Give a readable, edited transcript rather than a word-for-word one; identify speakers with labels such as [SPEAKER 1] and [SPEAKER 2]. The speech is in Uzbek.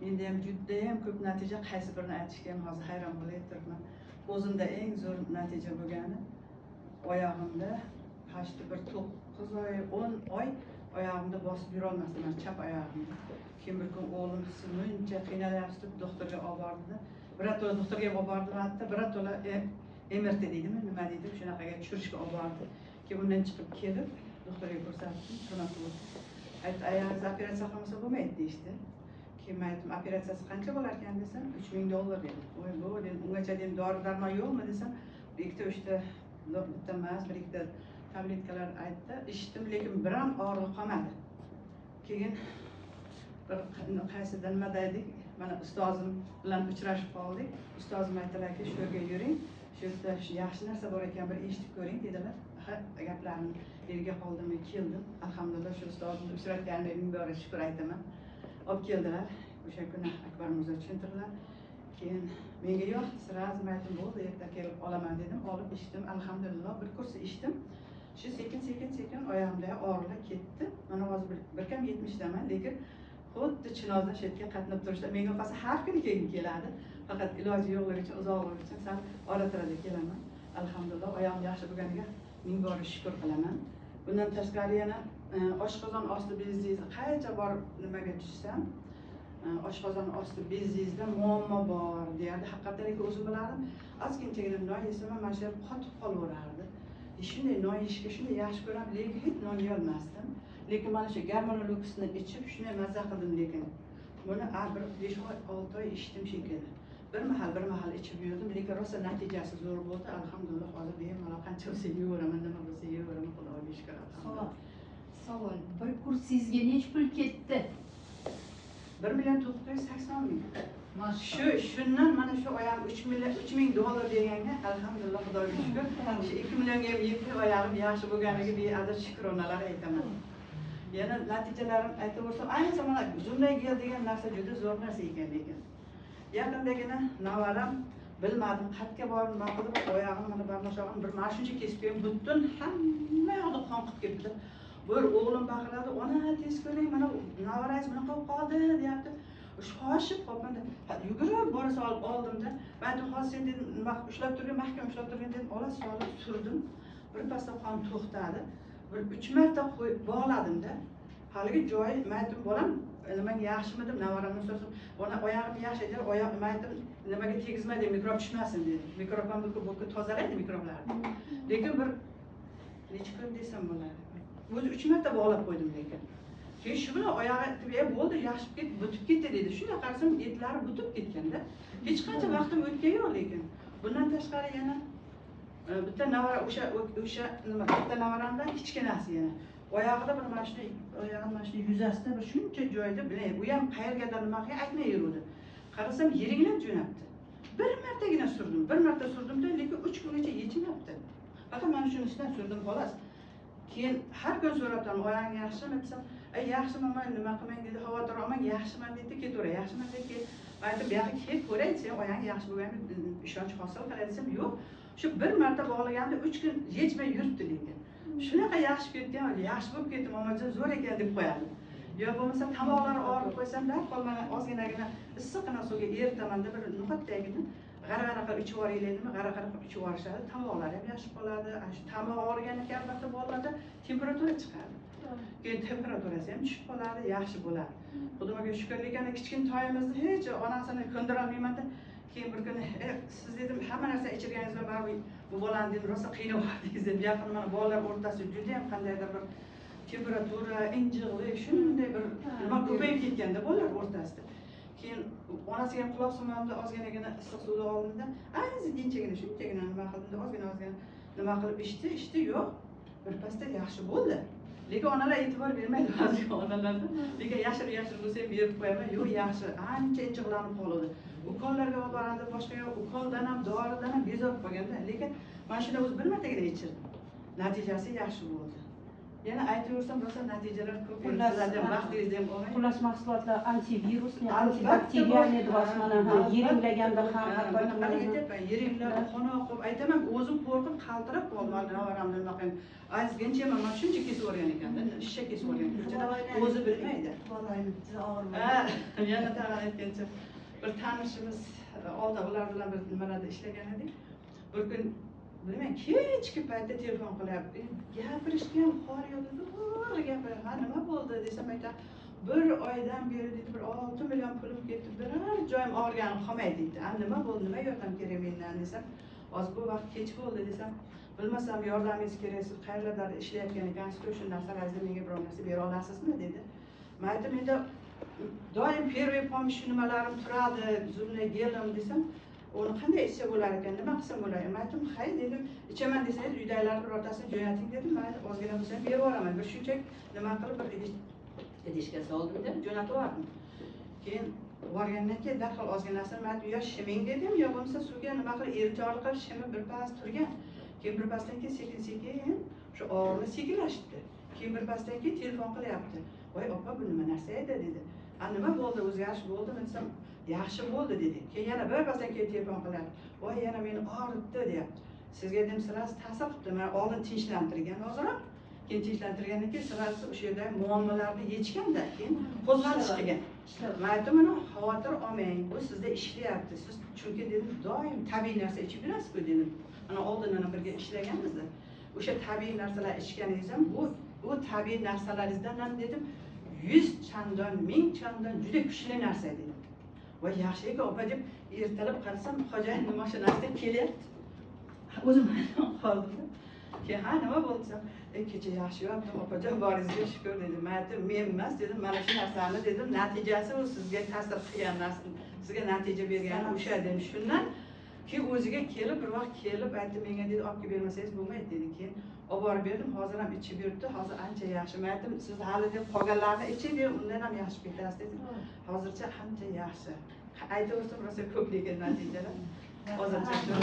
[SPEAKER 1] Menda ham judayam ko'p natija, qaysi birini aytishga ham hozir hayron bo'layapman. O'zimda eng zo'r natija bo'lgani oyog'imda почти bir 9 oy, 10 oy oyog'imda bosib yurolmasdim, mana chap oyog'imda. Keyin bir kun o'g'lim, siz muncha qiynalyapsiz deb doktorga olib bordida, birato'la doktorga ham olib bordim, hatto birato'la MRT deydimi, nima deydi, shunaqaga tushirishga olib bordi. Keyin undan chiqib kelib doktorga ko'rsatdim, travmatolog aytdi, oyog'ingizni operatsiya qilmasa bo'lmaydi deyishdi. Keyin men aytdim, operatsiyasi qancha bo'lar ekan desam, $3000 dedi. Voy bu dedim, ungacha dedim dori darmon yo'qmi desam, ikkita uchta, bitta emas, bir ikkita tabletkalar aytdi, ichdim, lekin bir ham og'rig'i qolmadi. Keyin bir qaysida nimada edik, mana ustozim bilan uchrashib qoldik. Ustozim aytdilarki, shu yerga yuring, shu yerda shu yaxshi narsa bor ekan, bir eshitib ko'ring dedilar. Ha, gaplarini yerga qoldim, keldim. Alhamdulillah, shu ustozimni uchratganimga ming bora shukur aytaman. Olib keldilar. O'sha kuni Akbar Mirzo tushuntirdilar. Keyin menga yoqdi, сразу aytdim, bo'ldi, erta kelib olaman dedim. Olib ichdim, alhamdulillah, bir kurs ichdim. Shu sekin sekin sekin oyog'imdagi og'riqlar ketdi. Mana hozir bir kam 70daman, lekin xuddi Chinozdan shu yerga qatnab turishda menga qolsa har kuni kelgim keladi. Faqat iloji yo'qligi uchun, uzoqligi uchun sal ora-tirada kelaman. Alhamdulillah, oyog'im yaxshi bo'lganiga ming bora shukur qilaman. Bundan tashqari yana oshqozon osti bezingizni qayerga borib nimaga tushsam, oshqozon osti bezingizda muammo bor deyardi. Haqiqatdan lekin o'zim bilardim, ozginchagina non yesam ham mana shu yer qotib qolaverardi. Shunday non yeyishga shunday yaxshi ko'raman, lekin hech non yeyolmasdim. Lekin mana shu Garmonoluksni ichib shunday mazza qildim, lekin buni bir 5 oy, 6 oy ichdim shekilli. Bir mahal bir mahal ichib yurdim, lekin rosa natijasi zo'r bo'ldi. Alhamdulillah, hozir bemalol qancha bo'lsa yeyaveraman, nima bo'lsa yeyaveraman, Xudoga shukur, alhamdulillah.
[SPEAKER 2] Savol, bir kursingizga necha pul ketdi?
[SPEAKER 1] 1 980 000.
[SPEAKER 2] Mashallah.
[SPEAKER 1] Shundan mana shu oyog'im 3 million 3000 dollar deganga alhamdulillah, Xudoga shukur. Shu 2 millionga ham yetdi, oyog'im yaxshi bo'lganiga beadad shukronalar aytaman. Yana natijalarim aytaversam, ayniqsa mana zumday gel degan narsa juda zo'r narsa ekan lekin. Yaqindagina navaram bilmadim qayerga borib nima qilib oyog'im mana barmoqchog'im bir mana shuncha kesib qo'ygan, butun hamma yoqda qon qilib ketdi. Bir o'g'lim baqiradi, ona tez ko'ring, mana navarangiz bunaqa bo'lib qoldi deyapti. Shoshib qolibman-da, yugurib bora solib oldimda. Men aytdim, hozir sen dedim, nima qilib ushlab turgin, mahkam ushlab turgin dedim, ola solib surdim. Bir pasda qon to'xtadi. Bir 3 marta qo'yib bog'ladimda. Haligi joyi, men aytdim, bolam, nimang yaxshimi deb navaramdan so'rasam, ona oyog'im yaxshi dedi, oyoq, men aytdim, nimaga tegizma dedim, mikrob tushmasin dedim. Mikrob ham bu tozalaydi mikroblarni. Lekin bir necha kun desam bo'ladi. O'zi 3 marta bog'lab qo'ydim lekin. Keyin shu bilan oyog'i aytib, bo'ldi, yaxshi ketdi, butib ketdi dedi. Shunday qarasam, etlari butib ketganda. Hech qancha vaqtim o'tgan yo'q lekin. Bundan tashqari yana bitta navara o'sha nima, bitta navaramdan kichkinasi yana. Oyog'ida bir mana shunday, oyog'ini mana shunday yuzasida bir shuncha joyda bilay, u ham qayergadir nima qilgan aytmay yuruvdi. Qarasam yiringlab jo'nabdi. Bir martagina surdim, bir marta surdimda, lekin 3 kungacha yechimabdi. Faqat mana shunisidan surdim xolos. Keyin har kun so'rab turaman, oyog'ing yaxshimi desam, ay yaxshi mama, nima qilmang dedi, xavotir olmang, yaxshiman dedi, ketaver, yaxshiman dedi, ket. Aytdim, bu yoqqa kel ko'ray desam, oyog'ing yaxshi bo'lganmi, ishonch hosil qilay desam, yo'q. Shu bir marta bog'laganda 3 kun yechmay yuribdi lekin. Shunaqa yaxshi ketgan, yaxshi bo'lib ketdi, momajon zo'r ekan deb qo'yadi. Yo bo'lmasa tomoqlari og'rib qo'ysam, darhol mana ozginagina issiqqina suvga eritamanda bir no'xatdagina g'ara-g'ara qilib ichib yuboraylikmi, g'ara-g'ara qilib ichib yuborishadi, tomoqlari ham yaxshi qoladi. Ana shu tomoq og'rigandan keyin albatta bolalarda temperatura chiqadi. Keyin temperaturasi ham tushib qoladi, yaxshi bo'ladi. Xudoga shukur, lekin kichkintoyimizni hech onasini ko'ndira olmaymanda. Keyin bir kuni, siz dedim, hamma narsa ichirganingiz bilan baribir bu bolani dedim, rosa qiynab yubordingiz dedim. Yaqin mana bolalar o'rtasida juda ham qandaydir bir temperatura, injiqlik, shunday bir nima ko'payib ketganda bolalar o'rtasida. Keyin onasiga ham quloq solmamda ozginagina issiq suvni oldimda, ozginchagina shunchagina nima qildimda, ozgina ozgina nima qilib ichdi, ichdi, yo'q. Bir pasda yaxshi bo'ldi. Lekin onalar e'tibor bermaydi ba'zi onalarda. Lekin yashirib yashirib bo'lsa ham berib qo'yaman, yo'q yaxshi, ancha injiqlanib qoladi. Ukollarga olib boradi, boshqa yo'q, ukoldan ham, doridan ham bezor qolganda, lekin mana shuni o'zi bir martagina ichirdim. Natijasi yaxshi bo'ldi. Yana aytaversam, rosa natijalar ko'p.
[SPEAKER 3] Xullas,
[SPEAKER 1] Sizlardan vaqtingizni ham olmay.
[SPEAKER 3] Xullas, mahsulotlar антивирусный,
[SPEAKER 1] Albatta,
[SPEAKER 3] антибактериальный deyapsiz mana, ha,
[SPEAKER 1] albatta.
[SPEAKER 3] Yeringlaganda ham
[SPEAKER 1] Ha,
[SPEAKER 3] hattoki
[SPEAKER 1] mana
[SPEAKER 3] mana.
[SPEAKER 1] qarang, aytyapman, yeringlar qon oqib, aytaman, o'zim qo'rqib qaltirab qoldim navaramni nima qilib. Ozgincha mana shuncha kesib yuborgan ekanda, shisha kesib yuborgan ko'chada, o'zi bilmaydi.
[SPEAKER 4] Bolayim juda og'ir.
[SPEAKER 1] Ha, yana tag'in aytgancha, bir tanishimiz oldin ular bilan bir nimalarda ishlagan edik. Bir kun, bilmayman, kechki paytda telefon qilyapti. Gapirishga ham holi yo'q dedi, to'g'ri gapiryapti. Ha, nima bo'ldi desam, aytadi, bir oydan beri deydi, bir 6 million pulim ketdi, biror joyim og'rigani qolmaydi deydi. A, nima bo'ldi, nima yordam kerak mendan desam, hozir bu vaqt kech bo'ldi desam, bilmasam, yordamingiz kerak, siz qayerlarda ishlayotgan ekansiz, shu narsalaringizni menga biror narsa bera olasizmi dedi. Man aytdim, menda doim первый помощь nimalarim turadi, зубной гель im desam, uni qanday ichsa bo'lar ekan, nima qilsam bo'lar ekan? Man aytdim, hay dedim, ichaman desangiz, uydagilar birortasini jo'nating dedim, man ozgina bo'lsa ham berib yuboraman, bir shunchaki nima qilib bir idishga soldimda jo'natib yubordim. Keyin borgandan keyin darhol ozginasini man aytdim, yo shiming dedim, yo bo'lmasa suvga nima qilib eritorli qilib shimib birpas turgan. Keyin birpasdan keyin sekin sekin shu og'rig'i sekinlashibdi. Keyin birpasdan keyin telefon qilyapti, voy opa, bu nima narsa edi dedi. A, nima bo'ldi, o'zgarish bo'ldimi desam, yaxshi bo'ldi dedi. Keyin yana birpasdan keyin telefon qilyapti, voy, yana meni og'ritdi deyapti. Sizga dedim, сразу ta'sir qilibdi, mana oldin tinchlantirgan ozroq, keyin tinchlantirgandan keyin сразу o'sha yerdagi muammolarni yechganda keyin qo'zg'alish qilgan. Man aytdim, uni xavotir olmang, bu sizda ishlayapti, siz chunki dedim, doim tabiiy narsa ichib yurasizku dedim. Mana oldindan ham birga ishlaganmiz, o'sha tabiiy narsalar ichganingiz ham bu tabiiy narsalaringizdan ham dedim, 100 chandon, 1000 chandon juda kuchli narsa dedim. Voy, yaxshi ekan opa deb, ertalab qarasam, xo'jayinni mashinasida kelyapti. O'zim hayron qoldimda. Keyin, ha, nima bo'ldi desam, e, kecha yaxshi yotdim opajon, boringizga shukur dedi. Man aytdim, men emas dedim, mana shu narsani dedim, natijasi u sizga ta'sir qilgan narsa, sizga natija bergani o'sha dedim. Shundan keyin o'ziga kelib, bir vaqt kelib aytdi menga, dedi, olib kelib bermasangiz bo'lmaydi dedi. Keyin olib borib berdim, hozir ham ichib yuribdi, hozir ancha yaxshi. Man aytdim, siz hali deb qolganlarini iching deb, undan ham yaxshi ketasiz dedim. Hozircha ancha yaxshi. Aytaversam, rosa ko'p lekin natijalar. Hozircha shu.